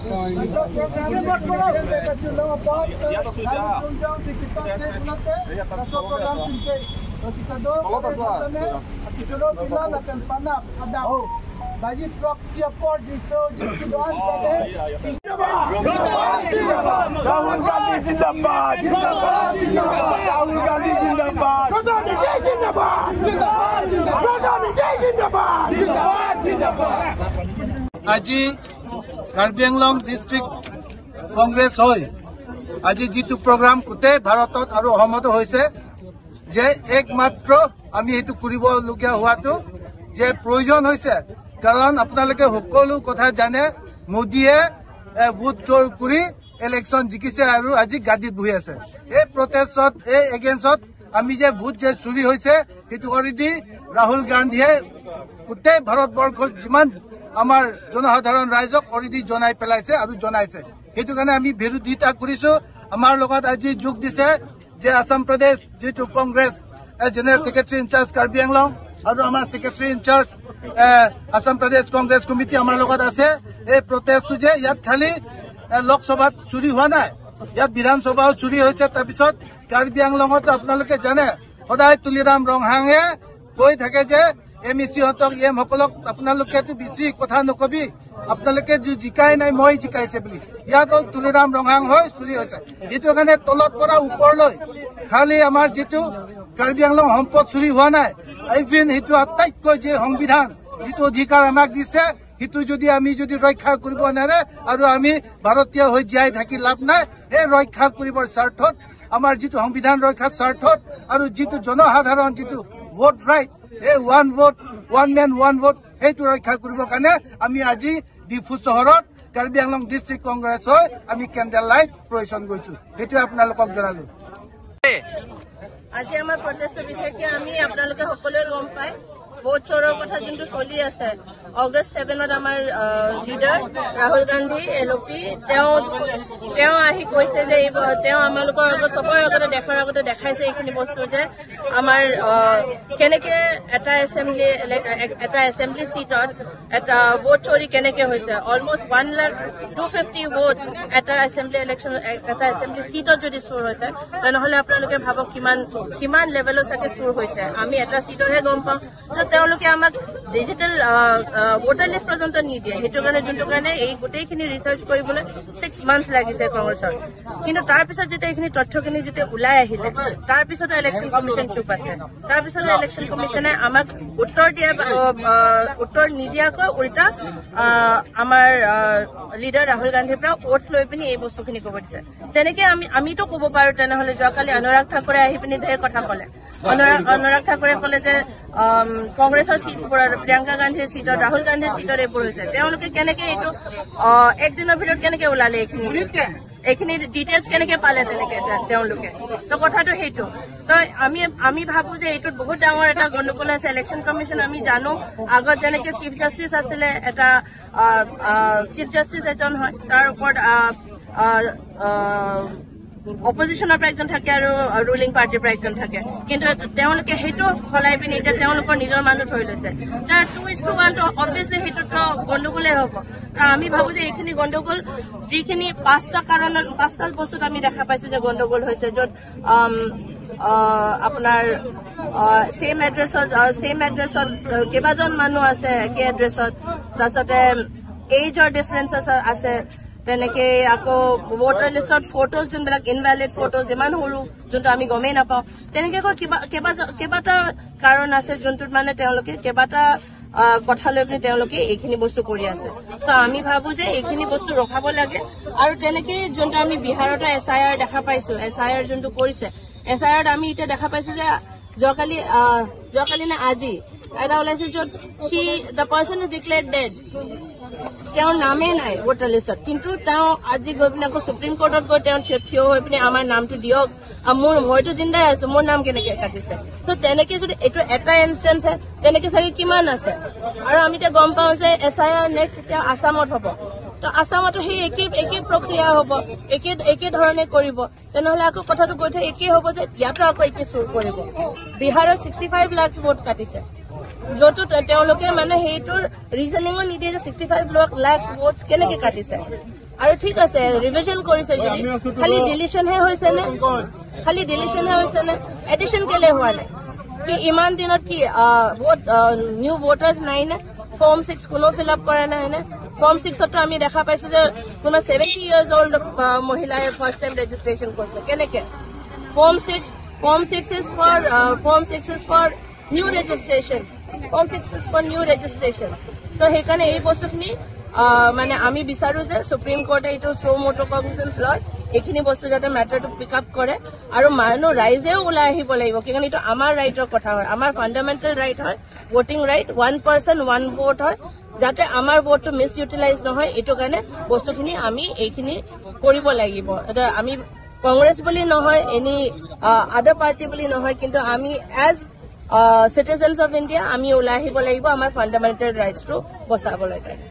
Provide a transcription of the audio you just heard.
Rahul Gandhi जिंदाबाद, राहुल गांधी जिंदाबाद, আজি কাৰ্বি আংলং ডিষ্ট্ৰিক্ট কংগ্ৰেছ হৈ আজি যিটো প্ৰগ্ৰাম গোটেই ভাৰতত আৰু অসমতো হৈছে যে একমাত্ৰ আমি এইটো কৰিবলগীয়া হোৱাটো যে প্ৰয়োজন হৈছে, কাৰণ আপোনালোকে সকলো কথা জানে, মোদীয়ে ভোট চোৰ কৰি ইলেকশ্যন জিকিছে আৰু আজি গাদীত বহি আছে। এই প্ৰটেষ্টত, এই এগেইনষ্টত আমি যে ভোট যে চুৰি হৈছে সেইটো অলৰেডি ৰাহুল গান্ধীয়ে গোটেই ভাৰতবৰ্ষত যিমান আমাৰ জনসাধাৰণ ৰাইজক অলৰেডি জনাই পেলাইছে আৰু জনাইছে। সেইটো কাৰণে আমি বিৰোধিতা কৰিছো। আমাৰ লগত আজি যোগ দিছে যে আছাম প্ৰদেশ যিটো Congress general secretary in charge Karbi Anglong আৰু আমাৰ ছেক্ৰেটাৰী ইনচাৰ্জ আছাম প্ৰদেশ কংগ্ৰেছ কমিটি আমাৰ লগত আছে। এই প্ৰটেষ্টটো যে ইয়াত খালি লোকসভাত চুৰি হোৱা নাই, ইয়াত বিধানসভাও চুৰি হৈছে। তাৰপিছত কাৰ্বি আংলঙতো আপোনালোকে জানে সদায় তুলিৰাম ৰংহাঙে কৈ থাকে যে এম ই চিহঁতক, এম সকলক আপোনালোকেতো বেছি কথা নকবি, আপোনালোকে জিকাই নাই, মই জিকাইছে বুলি। ইয়াতো তুলিৰাম ৰংহাং হৈ চুৰি হৈছে। সেইটো কাৰণে তলত পৰা ওপৰলৈ খালি আমাৰ যিটো কাৰ্বি আংলং সম্পদ চুৰি হোৱা নাই, ইভিন সেইটো আটাইতকৈ যে সংবিধান যিটো অধিকাৰ আমাক দিছে সেইটো যদি আমি যদি ৰক্ষা কৰিব নোৱাৰে আৰু আমি ভাৰতীয় হৈ জীয়াই থাকি লাভ নাই। সেই ৰক্ষা কৰিবৰ স্বাৰ্থত, আমাৰ যিটো সংবিধান ৰক্ষাৰ স্বাৰ্থত আৰু যিটো জনসাধাৰণ যিটো ভোট ৰাইট, এই one vote one man one vote, সেইটো ৰক্ষা কৰিবৰ কাৰণে আমি আজি ডিফু চহৰত কাৰ্বি আংলং ডিষ্ট্ৰিক্ট কংগ্ৰেছ হৈ আমি কেণ্ডেল লাইট প্ৰদৰ্শন কৰিছো। সেইটোৱে আপোনালোকক জনালো। আজি আমাৰ প্ৰটেষ্টৰ বিশেষকে আমি আপোনালোকে সকলোৱে গম পায় ভোট চোৰৰ কথা যোনটো চলি আছে। অগষ্ট 7ত আমাৰ লিডাৰ ৰাহুল গান্ধী LOP তেওঁ আহি কৈছে যে তেওঁ আমালোকৰ আগত চবৰে আগতে দেশৰ আগতে দেখাইছে এইখিনি বস্তু যে আমাৰ কেনেকে এটা এছেম্বলি চিটত এটা ভোট চোৰি কেনেকে হৈছে। অলমষ্ট 1,00,250 ভোট এটা এছেম্বলি ইলেকশ্যন, এটা এছেম্বলি চিটত যদি চোৰ হৈছে তেনেহলে আপোনালোকে ভাবক কিমান কিমান লেভেলত চাগে চোৰ হৈছে। আমি এটা চিটৰহে গম পাওঁ। তেওঁলোকে আমাক ডিজিটেল ভোটাৰ লিষ্ট পৰ্যন্ত নিদিয়ে। সেইটো কাৰণে যোনটো কাৰণে এই গোটেইখিনি ৰিচাৰ্চ কৰিবলৈ 6 মান্থছ লাগিছে কংগ্ৰেছৰ। কিন্তু তাৰপিছত যেতিয়া এইখিনি তথ্যখিনি যেতিয়া ওলাই আহিলে তাৰপিছতো ইলেকশ্যন কমিশ্যন চুপ আছে। তাৰপিছতো ইলেকশ্যন কমিশ্যনে আমাক উত্তৰ নিদিয়াকৈ উল্টা আমাৰ লিডাৰ ৰাহুল গান্ধীৰ পৰা ওথ লৈ পিনি এই বস্তুখিনি ক'ব দিছে। তেনেকে আমিতো ক'ব পাৰো। তেনেহলে যোৱাকালি অনুৰাগ ঠাকুৰে আহি পিনি ঢেৰ কথা ক'লে। অনুৰাগ ঠাকুৰে ক'লে যে কংগ্ৰেছৰ চিটবোৰত, প্ৰিয়ংকা গান্ধীৰ চিটত, ৰাহুল গান্ধীৰ চিটত এইবোৰ হৈছে। তেওঁলোকে কেনেকে এইটো একদিনৰ ভিতৰত কেনেকে ওলালে, এইখিনি ডিটেইলছ কেনেকে পালে তেনেকে তেওঁলোকে? তো কথাটো সেইটো। তো আমি ভাবো যে এইটোত বহুত ডাঙৰ এটা গণ্ডগোল আছে। ইলেকশ্যন কমিশ্যন আমি জানো আগত যেনেকে চিফ জাষ্টিচ আছিলে, এটা চিফ জাষ্টিচ এজন হয়, তাৰ ওপৰত অপজিশ্যনৰ পৰা একজন থাকে আৰু ৰুলিং পাৰ্টিৰ পৰা একজন থাকে। কিন্তু তেওঁলোকে সেইটো সলাই পিনি এতিয়া তেওঁলোকৰ নিজৰ মানুহ থৈ লৈছে। তাৰ 2:1 অবভিয়াছলি সেইটোতো গণ্ডগোলেই হ'ব। আমি ভাবো যে এইখিনি গণ্ডগোল যিখিনি পাঁচটা কাৰণত, পাঁচটা বস্তুত আমি দেখা পাইছো যে গণ্ডগোল হৈছে, য'ত আপোনাৰ ছেম এড্ৰেছত কেইবাজন মানুহ আছে একে এড্ৰেছত, তাৰপিছতে এইজৰ ডিফাৰেঞ্চ আছে, তেনেকে আকৌ ভোটাৰ লিষ্টত ফটোজ যোনবিলাক ইনভেলিড ফটোজ ইমান সৰু যোনটো আমি গমেই নাপাওঁ, তেনেকে কেইবাটা কাৰণ আছে যোনটোত মানে তেওঁলোকে কেইবাটা কথা লৈ পিনি তেওঁলোকে এইখিনি বস্তু কৰি আছে। চ' আমি ভাবো যে এইখিনি বস্তু ৰখাব লাগে। আৰু তেনেকেই যোনটো আমি বিহাৰতো SIR দেখা পাইছো, SIR যোনটো কৰিছে, SIR আমি এতিয়া দেখা পাইছো যে যোৱাকালি নে আজি এটা ওলাইছে য'ত the person is declared dead, তেওঁৰ নামেই নাই ভোটাৰ লিষ্টত, কিন্তু তেওঁ আজি গৈ পিনে আকৌ সুপ্ৰিম কোৰ্টত গৈ তেওঁ থিয় হৈ পিনে আমাৰ নামটো দিয়ক, মইতো জিন্দাই আছো, মোৰ নাম কেনেকে কাটিছে। ত' তেনেকে যদি এইটো এটা ইনষ্টেঞ্চ হে, তেনেকে চাগে কিমান আছে। আৰু আমি এতিয়া গম পাওঁ যে SIR next এতিয়া আছামত হ'ব, তো আছামতো সেই একেই একেই প্ৰক্ৰিয়া হ'ব, একে একে ধৰণে কৰিব। তেনেহলে আকৌ কথাটো গৈ থৈ একেই হ'ব যে ইয়াতো আকৌ একে চুৰ কৰিব। বিহাৰত 65 লাখ ভোট কাটিছে। য'তো তেওঁলোকে মানে সেইটোৰ ৰিজনিঙো নিদিয়ে যে 65 লাখ ভোটছ কেনেকে কাটিছে। আৰু ঠিক আছে, ৰিভিজন কৰিছে যদি, খালি ডিলিশ্যনহে হৈছে নে? খালি ডিলিশ্যনহে হৈছে নে? এডিশ্যন কেলে হোৱা নাই? কি ইমান দিনত কি ভোট নিউ ভোটাৰ্ছ নাই নে? ফৰ্ম 6 কোনো ফিল আপ কৰা নাই নে? ফৰ্ম 6তো আমি দেখা পাইছো যে কোনোবা 70 ইয়াৰ্ছ অল্ড মহিলাই ফাৰ্ষ্ট টাইম ৰেজিষ্ট্ৰেশ্যন কৰিছে। কেনেকে? Form 6 is for new registration, form 6 is for new registration. ত' সেইকাৰণে এই বস্তুখিনি মানে আমি বিচাৰো যে সুপ্ৰিম কোৰ্টে এইটো চুঅ' মটো কগনিজেন্স লয়, এইখিনি বস্তু যাতে মেটাৰটো পিক আপ কৰে আৰু মানুহ ৰাইজেও ওলাই আহিব লাগিব। কিয়নো এইটো আমাৰ ৰাইটৰ কথা হয়, আমাৰ ফাণ্ডামেণ্টেল ৰাইট হয়, voting right, one person one vote হয়, যাতে আমাৰ ভোটটো মিছ ইউটিলাইজ নহয়। এইটো কাৰণে বস্তুখিনি আমি এইখিনি কৰিব লাগিব। এতিয়া আমি কংগ্ৰেছ বুলি নহয়, এনি আদাৰ পাৰ্টি বুলি নহয়, কিন্তু আমি এজ চিটিজেনছ অফ ইণ্ডিয়া আমি ওলাই আহিব লাগিব আমাৰ ফাণ্ডামেণ্টেল ৰাইটছটো বচাবলৈ কাৰণে।